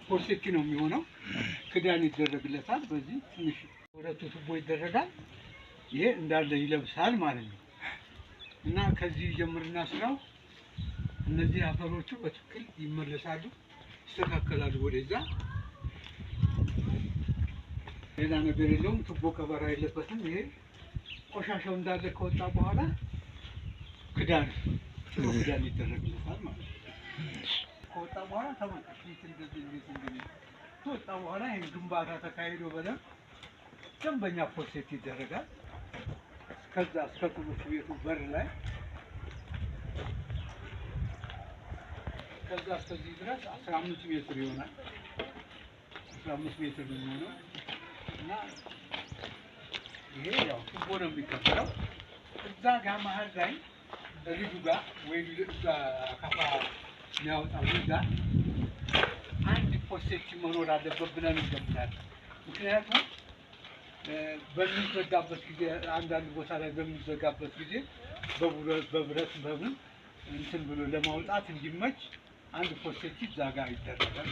ፖርሴቲ ነው የሚሆነው። ክዳን ይደረግለታል። በዚህ ትንሽ ሁለቱ ቱቦ ይደረጋል። ይሄ እንዳለ ይለብሳል ማለት ነው። እና ከዚህ ይጀምርና ስራው እነዚህ አፈሮቹ በትክክል ይመለሳሉ፣ ይስተካከላሉ ወደዛ። ሌላ ነገር የለውም። ቱቦ ቀበራ የለበትም። ይሄ ቆሻሻው እንዳለ ከወጣ በኋላ ክዳን ጥሩ ክዳን ይደረግለታል ማለት ነው። ከወጣ በኋላ ተመልከት እንዴት እንደዚህ እንዴት እንደዚህ ከወጣ በኋላ ይሄን ግንባታ ተካሂዶ በደንብ ደንበኛ ፖስቴት ይደረጋል። ከዛ እስከ ትምህርት ቤቱ በር ላይ ከዛ እስከዚህ ድረስ 15 ሜትር ይሆናል። 15 ሜትር ነው የሚሆነው እና ይሄ ያው ቱቦ ነው የሚቀበለው። እዛ ጋር መሀል ላይ ልጁ ጋር ወይ እዛ አካፋ የሚያወጣው ልጅ ጋር አንድ ፖስቴቲ መኖር አለበት ብለን እንገምታለን። ምክንያቱም በሚዘጋበት ጊዜ አንዳንድ ቦታ ላይ በሚዘጋበት ጊዜ በብረት በምን እንትን ብሎ ለማውጣት እንዲመች አንድ ፖስቴቲ እዛ ጋር ይደረጋል።